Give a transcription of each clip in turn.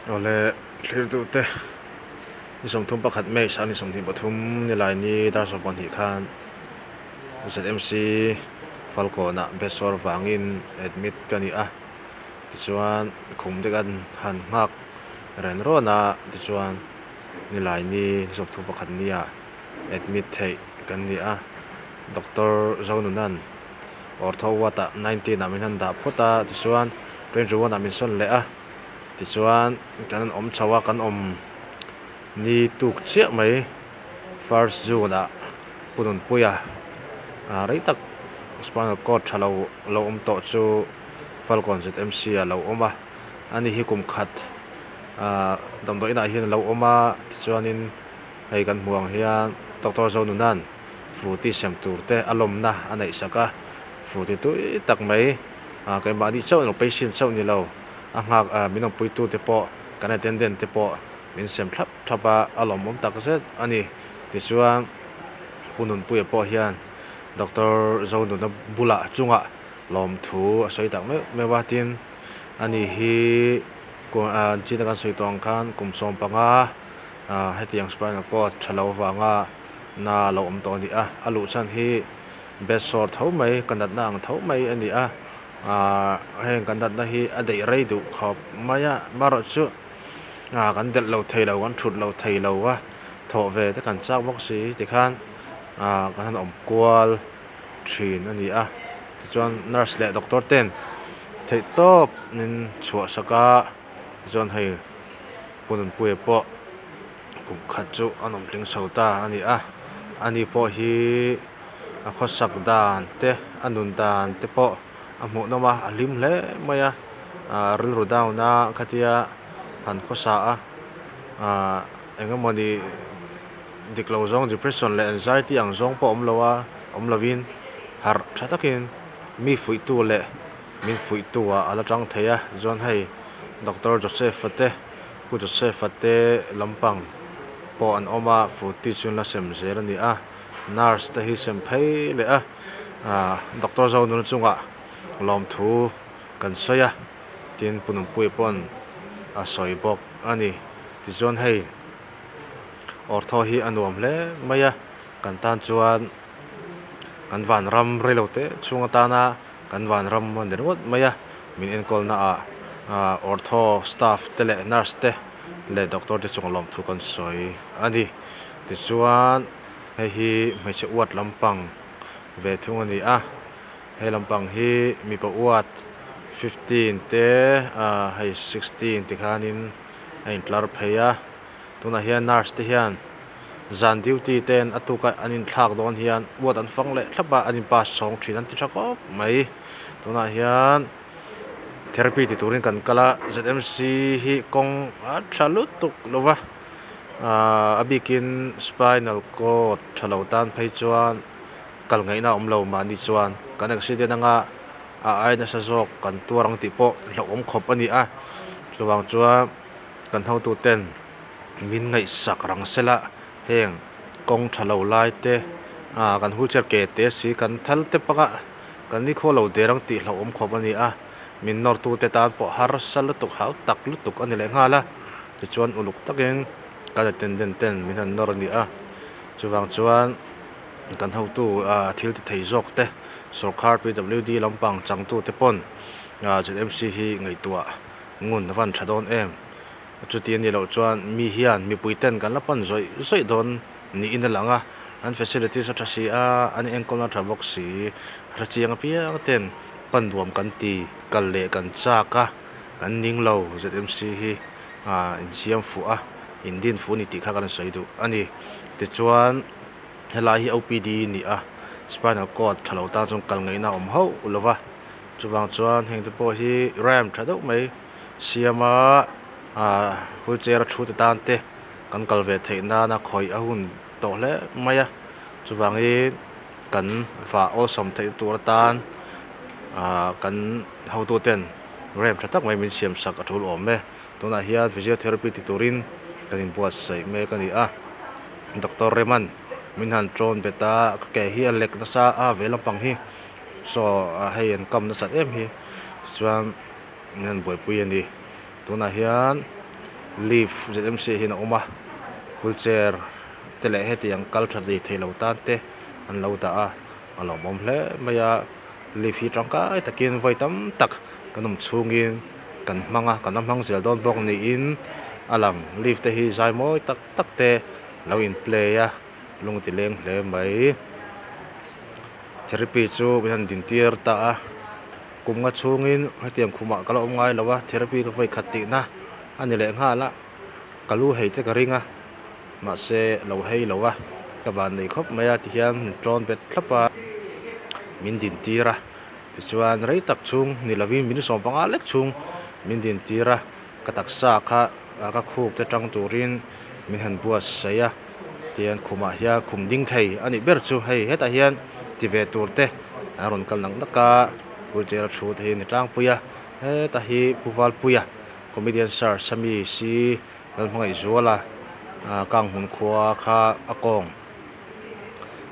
Awle thlir duhte ni 31 May sang ni 23 nilaini dar 12 khan ZMC Falkawnah Besawr vangin admit ka ni a tichuan khum te kan han nghak ren rawn a tichuan nilaini ni 31 nia admit theih kan ni a Doctor Zonunan Ortho ward ah 19 ah min han dah phawt a tichuan 21 ah min sawn leh a tichuan kan han awm chho a kan awm ni tuk chiah mai first June ah Pu Nunpuia ah rei tak spinal cord tha lo lo awm tawh chu Falkawn ZMC ah lo awm a ani hi kum khat ah damdawi inah hian a lo awm a tichuanin hei kan hmuh ang hian Doctor Zonunan. Frooti sem tur te a lawmna a neih sak a, Frooti tui tak mai ah keimahni chauh emaw patient chauh ni lo a nghak ah min awmpuitu te pawh kan attendant te pawh min sem thlap thlap a, a lawmawm tak zet a ni. Tichuan Pu Nunpuia pawh hian Doctor Zonuna bulah chungah lawmthu a sawi tak meuh meuh a, tin ani hi ah chin a kan sawi tawh ang khan kum 15 ah hetiang spinal cord tha lo avanga Na lo awm tawh a ni a, a luh chhan hi bed sore tho mai, ka natna ang tho mai a ni a, aaa heng kan natna hi a daih rei duh khawp mai a, amaherawhchu aaa kan delh lo thei lo, kan thut lo thei lo a, thawh ve te kan chak bawk si tikhan aaa kan han awm kual thin a ni a, tichuan nurse leh doctor ten theih tawp min chhuah sak a, tichuan hei Pu Nunpuia pawh. Kum khat chu a nawm tling chho ta a ni a, ani pawh hi a khawsak dan te a nun dan te pawh a hmuh nawm a, a hlim hle mai a, ah rilru down a khatia han khawsa a, ah eng emawni dik lo zawng depression leh anxiety ang zawng pawh awm lo a, awm lovin harh tha takin mi fuihtu leh min fuihtu ah a la tang thei a, tichuan hei Doctor Joseph a te. Pu Joseph-a te lampang pawh an awm a, Frooti chu an la sem zel a ni a, nurse te hi sem phei leh a, aah doctor Zonuna chungah lawmthu kan sawi a, tin Pu Nunpuia pawn a sawi bawk a ni. Tichuan hei Ortho hi a nuam hle mai a, kan tan chuan kan vanram reilo te chhung atana Kan vanram a ni ringawt mai a, min enkawlna ah ortho staff te leh nurse te leh doctor te chungah lawmthu kan sawi a ni. Tichuan hei hi hmeichhe uat lampang ve thung a ni a, he lampang hi mipa uat 15 te ah hei 16 tikhanin a intlar phei a, tunah hian nurse te hian Zan duty ten a tuka an inthlak dawn hian uat an fang leh thlap a, an in pass chhawng thin an ti tha khawp mai. Tunah hian therapy ti turin kan kal a, ZMC hi kawng a tha lutuk lo va, aaa a bikin spinal cord tha lo tan phei chuan kal ngaihna a awm lo mahni chuan kan accident anga a ai nasa zawk kan tuar ang tih pawh hlauhawm khawp a ni a, chuvang chuan kan hotuten. Min ngaihsak rang sela heng kawng tha lo lai te ah kan wheelchair ke te si kan thal te panga kan ni khaw lo der ang tih hlauhawm khawp a ni a, min nawr tu te tan pawh harsa lutuk hau tak lutuk a ni leh nghal a, tichuan uluk takin kan attendant ten min han nawr a ni a, chuvang chuan kan hotu ah thil ti thei zawk te sawrkar PWD lampang changtu te pawn ah ZMC hi ngaihtuah ngun a van tha dawn em. Chuti a nih loh chuan mi hian mipui ten kan la pan zawih zawih dawn niin a lang a, an facilities a tha si a, an enkawlna a tha bawk si, hre chiang apiang ten pan nuam kan ti, kal leh kan chak a, kan ning lo ZMC hi ah insiam fuh a, indin fuh a ni tih kha kan sawi duh a ni. Tichuan helai hi OPD a ni a, spinal cord tha lo tan chuan kal ngaihna a awm hauh lo va, chuvang chuan heng te pawh hi ramp tha deuh mai. Siama ah wheelchair a thu te tan te kan kal ve theih nana khawih a hun tawh hle mai a chuvangin kan vah awlsam theih tur atan ah kan hotu ten rem tha tak mai min siam sak a tul awm e tunah hian physiotherapy ti turin kan inbuatsaih mek a ni a doctor Reman min han tawn bet a ka ke hi a lek nasa a vei lampang hi saw hei an kam nasat em hi tichuan. Min han buaipui a ni. Tunah hian Lift ZMC hian a awm a wheelchair te leh hetiang kal tha thei thei lo tan te an lo dah a a lawmawm hle mai a lift hi tangkai takin vawi tam tak kan awm chhungin kan hmang a kan la hmang zel dawn bawk niin a lang lift te hi zai mawi tak tak te lo in play a lung ti leng hle mai therapy chu min han din tir ta a. Kum nga chhungin hetiang khumah ka la awm ngai lo a, therapy ka vawi khat tihna a ni leh nghal a, ka lu hei te ka ring a, mahse lo hei lo a, ka van nei khawp mai a tihian min tlawn bet thlap a, min din tir a, tichuan rei tak chhung ni lovin min sawmpanga lek chhung min din tir a, ka taksa kha ka khup te tang turin min han buatsaih a, tihian khumah hian khum ding thei a nih ber chu hei hetah hian ti ve tur te an rawn kal nak nak a wheelchair a thu te hi a ni tlangpui a heta hi Pu Valpuia comedian sir Sami si Lalhmangaihzuala ah Kanghmun khua kha a kawng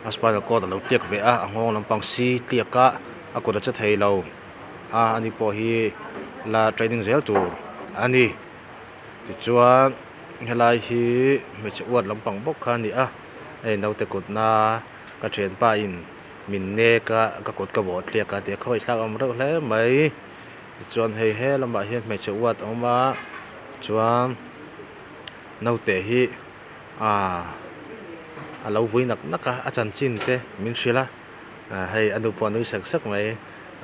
a spinal cord a lo tliak ve a a nghawng lampang si tliak a a kut a che thei lo a ani pawh hi la training zel tur a ni tichuan helai hi hmeichhe uat lampang bawk kha a ni a hei naute kutna ka thianpa in min nek a ka kut ka bawh tliak a tia khawi thlak a awm reuh hle mai tichuan hei he lamah hian hmeichhe uat a awm a chuan naute hi aaa a lo vui nak nak a a chanchin te min hrilh a ah hei a nu pawh a nui sek sek mai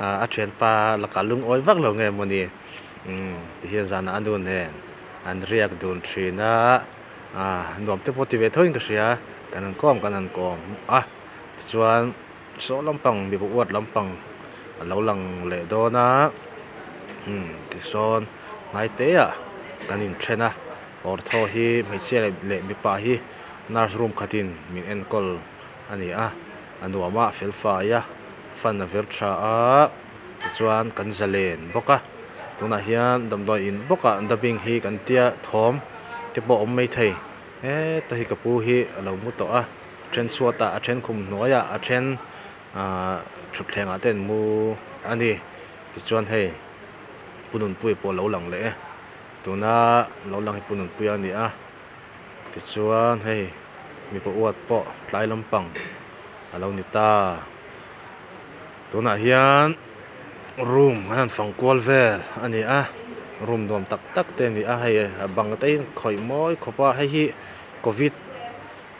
ah a thianpa lakah lungawi vak lo nge mawni umm tihian zanah a nu nen an riak dun thin a ah nuam te pawh ti ve tho in ka hria kan han kawm kan han kawm a tichuan saw lampang mipa uat lampang a lo lang leh dawn a umm tisawn hnai te ah kan inthen a. Ortho hi hmeichhia leh mipa hi nurse room khatin min enkawl a ni a, a nuam a, a fel fai a, fan a vir tha a, tichuan kan zalen bawk a, tunah hian damdawi in bawkah dubbing hi kan tia thawm te pawh a awm maithei heta hi ka pu hi a lo mu tawh a, then chhuatah a then khum hnuaiah a then ahh thutthlengah te an mu a ni tichuan hei pu nunpuia pawh a lo lang leh e. Tuna lo lang hi Pu Nunpuia a ni a, tichuan hei mipa uat pawh tlai lampang a lo ni ta. Tunah hian room an han fang kual vel a ni a, room nuam tak tak te a ni a, hei a bang te hi khawih mawi khawp a, hei hi covid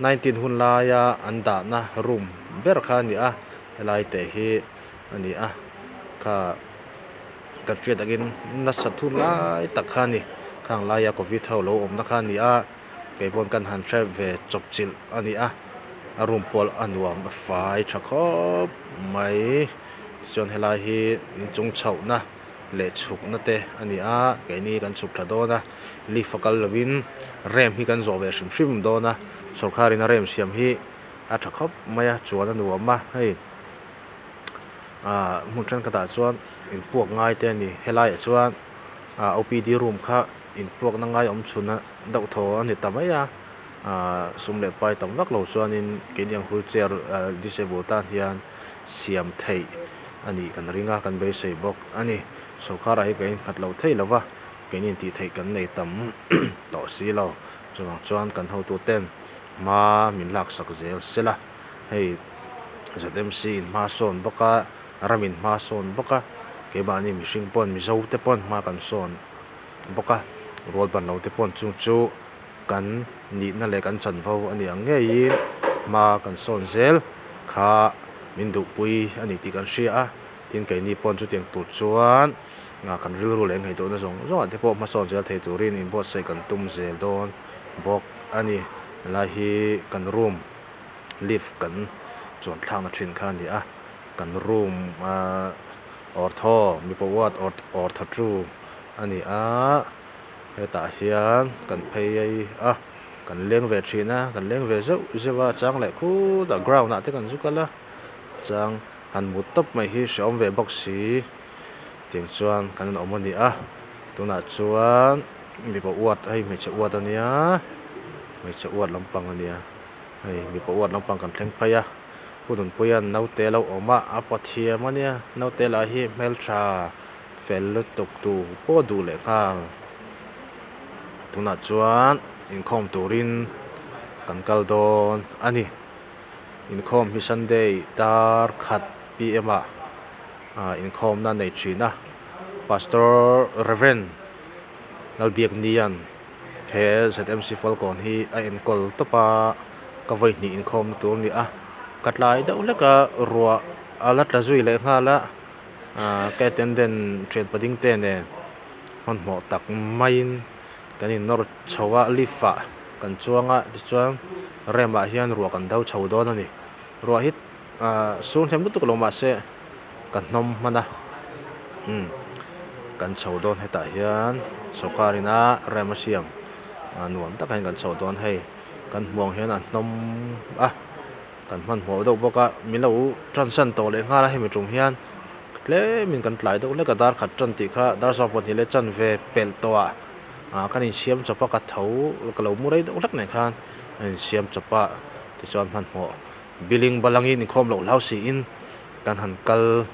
19 hun laia an dahna room ber kha a ni a, helai te hi a ni a kha. Kan hriat angin nasa thu lai tak kha a ni khang laia covid ho lo awmna kha a ni a kei pawn kan han hre ve chawp chilh a ni a a room pawh a nuam a fai tha khawp mai chuan helai hi inchung chhohna leh chhukna te a ni a keini kan chhuk thla dawn a lift a kal lovin rem hi kan zawh ve hrim hrim dawn a sawrkar in a rem siam hi a tha khawp mai a chuan a nuam a hei. Ahh hmun thenkhatah chuan inpuak ngai te a ni helaiah chuan ahh O P D room kha inpuakna ngai awm chhun a deuh thaw a ni ta mai a ahh sum leh pai tam vak lo chuanin keini ang wheelchair ahh disable tan hian siam theih a nih kan ring a kan beisei bawk a ni sawrkar ah hi kan innghat lo thei lo va keini intih theih kan nei tam tawh si lo chuvang chuan kan hotu ten hma min laksak zel sela. Hei ZMC in hma sawn bawk a ram in hma sawn bawk a keimahni mihring pawn mizo te pawn hma kan sawn bawk a rual ban lo te pawn chung chu kan nihna leh kan chanvo a ni ang ngeiin hma kan sawn zel kha min duhpui a ni tih kan hria a tin keini pawn chutiang tur chuan kan rilru leh ngaihtuahna zawng zawngah te pawh hmasawn zel thei turin inbuatsaih kan tum zel dawn bawk a ni helai hi kan room. Lift kan chuan thlakna thin kha a ni a kan room ahh ortho mipa ward ortho two a ni a hetah hian kan phei a kan leng ve thin a kan leng ve zeuh zeuh a chang leh khutah ground ah te kan zu kal a chang han mut tawp mai hi hrehawm ve bawk si tiang chuan kan awm a ni a tunah chuan mipa ward hei hmeichhe ward a nia hmeichhe ward lampang a nia. Hei mipa uat lampang kan thleng phei a Pu Nunpuia'n naute a lo awm a a paw thiam a nia naute lah hi hmeltha fel lutuk tu pawh duh leh nghal. Tunah chuan inkhawm turin kan kal dawn a ni. Inkhawm hi Sunday dar khat pm ah inkhawmna a nei thin a. Pastor Rev. Lalbiaknia'n he ZMC Falkawn hi a enkawl tawp a, ka vawi hnih inkhawmna tur a ni a. Ka tlai deuh hlek a, ruah a la tla zui leh nghal a, ka attendant thian pading te nen hmanhmawh tak maiin kan innawr chho a, lift ah kan chuang a, tichuan ramp ah hian ruah kan do chho dawn a ni. Ruah hi ahh sur hnem lutuk lo mahse ka hnawm hman a umm kan chho dawn hetah hian sawrkar ina rem a siam ah nuam takah hian kan chho dawn hei kan hmuh ang hian a hnawm a kan hmanhmawh deuh bawk a min lo transan tawh leh nghal a hemi tum hian tlemin kan tlai deuh hlek a dar khat tan tih kha dar 12 leh chanve pelh tawh ah ah kan insiam chawp a ka tho ka lo mu rei deuh hlek nen khan a insiam chawp a tichuan hmanhmawh. Billing balangin inkhawm loh hlau siin kan han kal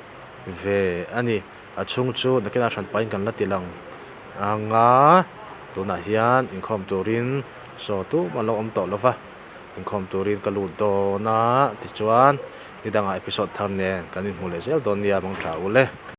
ve a ni. A chhung chu nakinah hran pahin kan la ti lang ang a, tunah hian inkhawm turin saw tumah lo awm tawh lo va, inkhawm turin ka lut dawn a tichuan nidangah episode thar nen kan inhmu leh zel dawn nia mangtha ule.